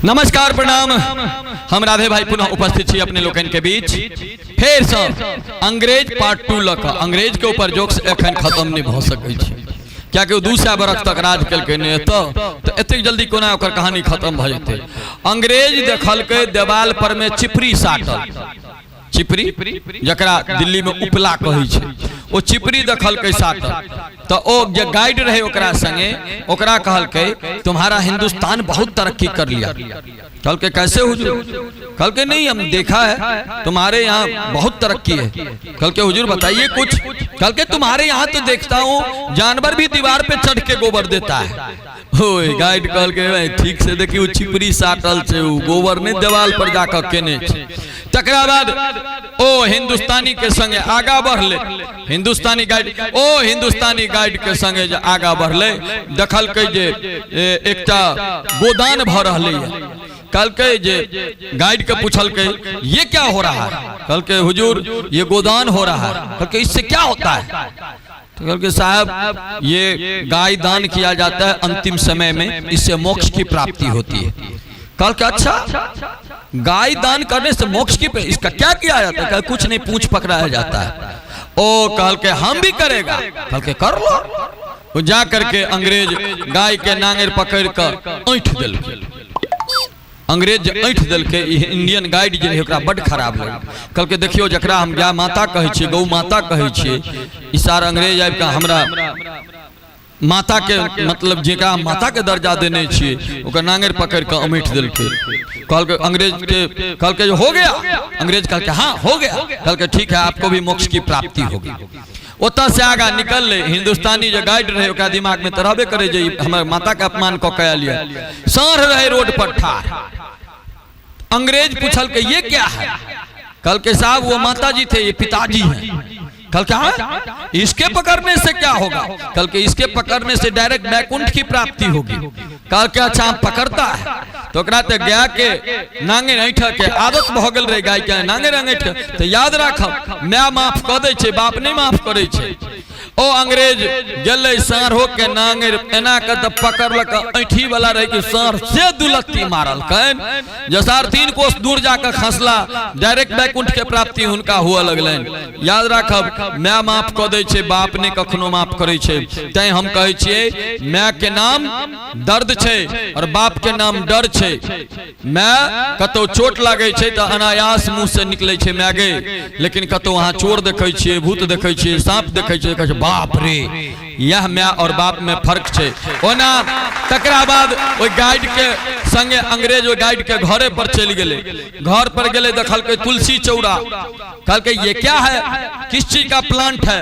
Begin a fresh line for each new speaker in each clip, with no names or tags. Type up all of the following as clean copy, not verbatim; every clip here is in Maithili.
नमस्कार, प्रणाम। हम राधे भाई पुनः उपस्थित छी अपने लोकनि के बीच फेर से अंग्रेज पार्ट 2 लऽ कऽ। अंग्रेज के ऊपर जोक्स एखन खत्म नहि भऽ सकै छै, कियाकि ओ 200 बरख तक राज केलकै नहि एतऽ, तऽ एतेक जल्दी कोना ओकर कहानी खत्म भऽ जेतै। अंग्रेज देखलकै देवाल पर में चिपरी साटल, चिपरी जकरा दिल्ली में उपला कहै छै, ओ चिपरी देखलकै साटल। तऽ ओ जे गाइड रहे ओकरा संगे, ओकरा कहलकै, तुम्हारा हिंदुस्तान बहुत तरक्की कर लिया। कहलकै, कैसे हुजूर? कहलकै, नहीं, हम देखा है तुम्हारे यहाँ बहुत तरक्की है। कहलकै, हुजूर बताइए कुछ। कहलकै, तुम्हारे यहाँ तो देखता हूँ जानवर भी दीवार पे चढ़ के गोबर देता है। ओए गाइड कहलकै, भाई ठीक से देखी, ओ चिपरी साटल छै, ओ गोबर नहीं देवाल पर जाकर केने छै। तकरा बाद ओ हिंदुस्तानी के संगे आगा बढ़ले हिंदुस्तानी गाइड। ओ हिंदुस्तानी गाइड के संगे जे आगा बढ़ले, देखलकै जे एकटा गोदान भऽ रहलै। कहलकै जे गाइड के पूछलकै, ये क्या हो रहा है? कहलकै, हुजूर, ये गोदान हो रहा है। कहलकै, इससे क्या होता है? तो कहलकै, साहब, ये गाय दान किया जाता है अंतिम समय में, इससे मोक्ष की प्राप्ति होती है। कहलकै, अच्छा, गाय दान करने से मोक्ष की, इसका क्या किया जाता है? कहलकै, कुछ नहीं, पूंछ पकड़ाया जाता है। ओ कहलकै, हम भी करेगा। कहलकै, कर लो। वो जा करके अंग्रेज गाय के नांगेर पकड़ कर ऐंठ देलकै। अंग्रेज जे ऐंठ देलकै, ई इंडियन गाइड जे रहै ओकरा बड्ड खराब लगलै। कहलकै, देखियौ, जकरा हम गाय माता कहै छियै, गौ माता कहै छियै, ई सार अंग्रेज आबि कऽ हमरा माता के, मतलब जेकरा हम माता के दर्जा देने छियै, ओकर नांगेर पकड़ कऽ अमैठ देलकै। कहलकै अंग्रेज के, कहलकै, हो गया? अंग्रेज कहलकै, हाँ, हो गया। कहलकै, ठीक है, आपको भी मोक्ष की प्राप्ति होगी। ओतऽ से आगा निकललै। हिंदुस्तानी जे गाइड रहै, ओकरा दिमाग में तऽ रहबे करै जे ई हमर माता के अपमान कऽ के आयल यऽ। साँढ़ रहै रोड पर ठाढ़। अंग्रेज पूछलकै, ये क्या है? कहलकै, साहब, वो माता जी थे, ये पिताजी हैं। कहलकै, हाँ, इसके पकड़ने से क्या होगा? कहलकै, इसके पकड़ने से डायरेक्ट वैकुंठ की प्राप्ति होगी। कहलकै, अच्छा, हम पकड़ता है। तो ओकरा तऽ गाय के नांगे ऐंठ के आदत भऽ गेल रहे, गाय के नांगे ऐंठ। तऽ याद राखब, माय माफ कऽ दै छै, बाप नहि माफ करै छै। ओ अंग्रेज गेलै, साँढ़ो के नांगेर एना के तऽ पकड़लक, ऐंठी वाला रहे कि साँढ़ से दुलत्ती मारलकनि जे सार 3 कोस दूर जाकर खसला। डायरेक्ट वैकुंठ के प्राप्ति हुनका हुआ लगलनि। याद राखब, माय माफ कऽ दै छै, बाप नहि कखनो माफ करै छै। तैं हम कहै छियै, माय के नाम दर्द छै और बाप के नाम डर छै। माय कतौ चोट लागै छै तऽ अनायास मुँह से निकलै छै, माय गे। लेकिन कतौ अहाँ चोर देखै छियै, भूत देखै छियै, साँप देखै छियै, कहै छै, बाप रे। यह माय और बाप में फर्क छै। ओना तकरा बाद ओहि गाइड के संगे अंग्रेज ओहि गाइड के घरे पर चलि गेलै। घर पर गेलै, देखलकै तुलसी चौरा। कहलकै, ये क्या है? किस चीज का प्लांट है?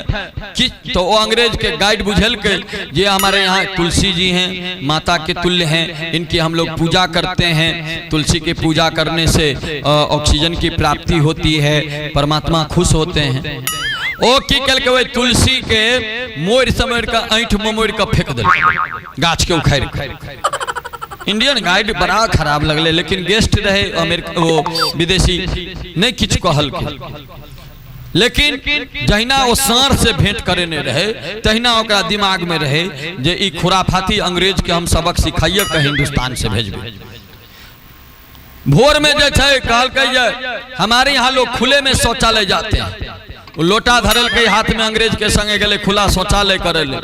कि तो वो अंग्रेज के गाइड बुझेलकै जे हमारे यहाँ तुलसी जी हैं, माता के तुल्य हैं, इनकी हम लोग पूजा करते हैं। तुलसी की पूजा करने से ऑक्सीजन की प्राप्ति होती है, परमात्मा खुश होते हैं। ओ की केलकै, ओहि तुलसी के मोड़ि समोड़ि कऽ, ऐंठ ममोड़ि कऽ फेंक देलकै, गाछ के उखाड़ि कऽ। इंडियन गाइड बड़ा खराब लगलै, लेकिन गेस्ट रहे अमेरिका, ओ विदेशी, नहि किछु कहलकै। लेकिन जहिना ओ साँढ़ से भेंट करेने रहे, तहिना ओकरा दिमाग में रहे जे ई खुराफाती अंग्रेज के हम सबक सिखाइए के हिंदुस्तान से भेजबै। भोर में जे छै, कहलकै जे हमारे यहाँ लोग खुले में शौचालय जाते हैं। ओ लोटा धरलकै हाथ में, अंग्रेज के संगे गेलै खुला शौचालय करे ले।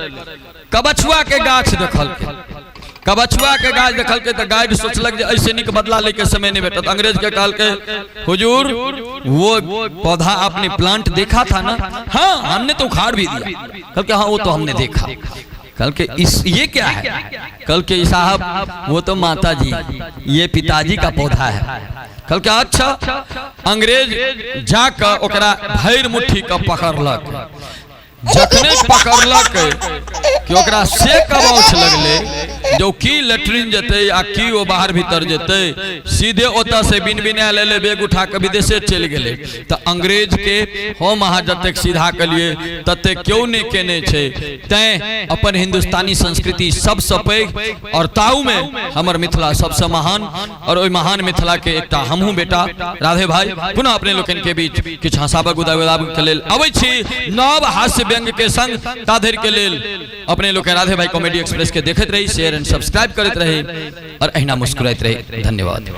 कबछुआ के गाछ देखलकै। कबछुआ के गाछ देखलकै तऽ गाइड सोचलक जे ऐसे नीक बदला लैके समय नहीं भेटत। अंग्रेज के कहलकै, हुजूर, वो पौधा आपने प्लांट देखा था ना? हाँ, हमने तो उखाड़ भी दिया। कहलकै, हाँ, वो तो हमने देखा। कहलकै, इस ये क्या है? कहलकै, साहब, वो तो माता जी, ये पिताजी का पौधा है। कहलकै, अच्छा। अंग्रेज जाकऽ ओकरा भरि मुट्ठी के पकड़लक। जखने पकड़लक कि ओकरा से कबौछ लगलै जो की लेट्रिन जेतै आ की ओ बाहर भीतर जेतै। सीधे ओतऽ से बिन बिना लेले बैग उठा कऽ विदेशे चलि गेलै। तऽ अंग्रेज के हम अहाँ जतेक सीधा केलिए, ततेक केओ नहि केने छै। तैं अपन हिंदुस्तानी संस्कृति सबसँ पैघ और ताहूमे हमर मिथिला सबसँ महान। और ओहि महान मिथिला के एकटा हमहूँ बेटा राधे भाई पुनः अपने लोकनि के बीच किछु हंसाबक गुदाबक के लेल अबै छी नव हास्य व्यंग्य के संग। ताधरि के लेल अपने लोग राधे भाई कॉमेडी एक्सप्रेस के देखैत रही, शेयर शेयर एंड सब्सक्राइब करैत रही और अहिना मुस्कुराइत रही। धन्यवाद।